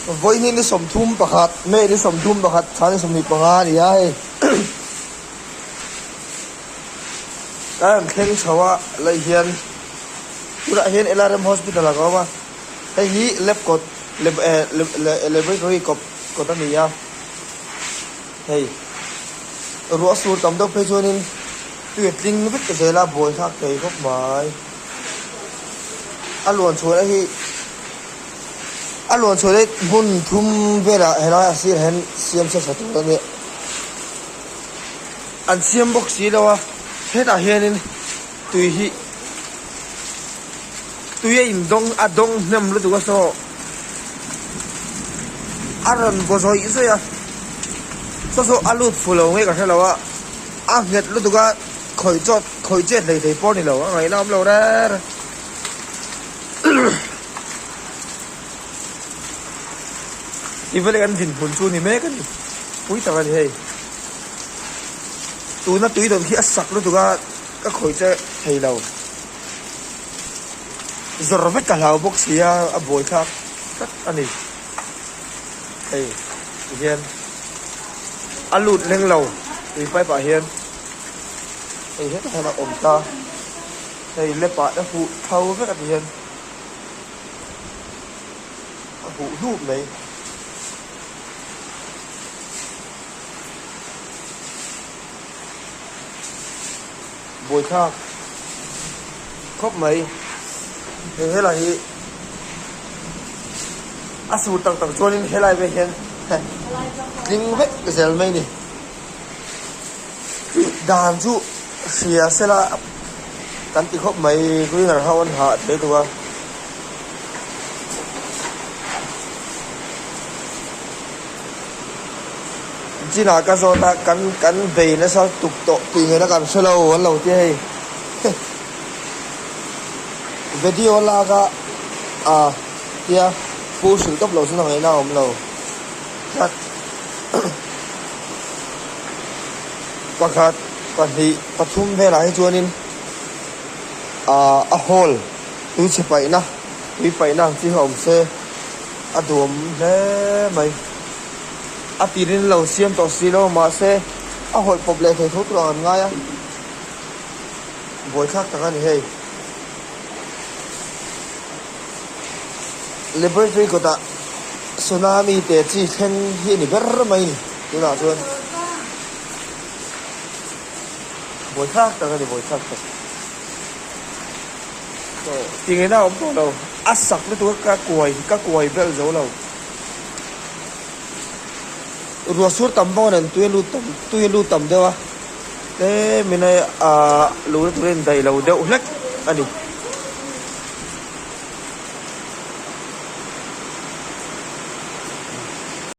Vawiin hi ni 31, May ni 31, thla ni 25 a ni a hei. Kan han thleng chho a lai hian tunah hian LRM Hospital ah ka awm a, hei hi lab kawt laboratory kawp kawt a ni a, hei ruah sur tam deuh phei chuanin tui a tling vek zel a buai thlak thei khawp mai. A luan chhuahna hi a luan chhuahna hi hmun thum velah helai a sirah hian siam se tha tur a nia. An siam bawk si lo a, hetah hianin tui hi tui a indawng a dawng hnem lutuk a saw a rawn vaw zawih zawih a, saw saw a lut fu lo nge ka hre lo a, a nghet lutuk a khawih chawt khawih chet hlei thei pawh a ni lo a ngaihna awm lo reng reng. Ti veleh kan dinhmun chu ni mek a ni pui tak a ni hei tuna tui dawn khi a sak lutuk a ka khawih che thei lo zawr vek ka hlau bawk si a a buai thlak tlat a ni hei ti hian a lut leng lo tui pipe ah hian hei hetah hian a awm ta hei lep ah te huh tho vek a ti hian. A huh hlup mai. Buaithlak khawp mai. Hei helai hi a sur tak tak chuanin helai vel hian tling vek zel mai a ni. Tih dan chu hria sela kan ti khawp mai cleaner ho an hah thei duh a. Chinah ka zawt a kan kan bei nasa tuk tawh tih ngaihna kan hre lo an lo ti hei video lak a ah tia pu hrilh tawp loh chu na ngaihna a awm lo tlat pakhat pahnih pathum velah hi chuanin ah a hall tui chhe paihna tui paihna ang chi kha awm se a duam hle mai a tirin lo siam tawh si lo mahse a hawlh pawp leh thei tho tur ang an ngai a buaithlak tak a ni hei laboratory kawtah tsunami te chi thleng hi a ni ber mai a ni tunah chuan buaithlak tak a ni buaithlak tak. Ti ngei na a awm tawh lo a sak lutuk a ka kuai ka kuai belh zo lo ruah sur tam bawk nen tui a lut tam tui a lut tam deuh a tlem in hei ahh luhna turin daih lo deuh hlek a ni.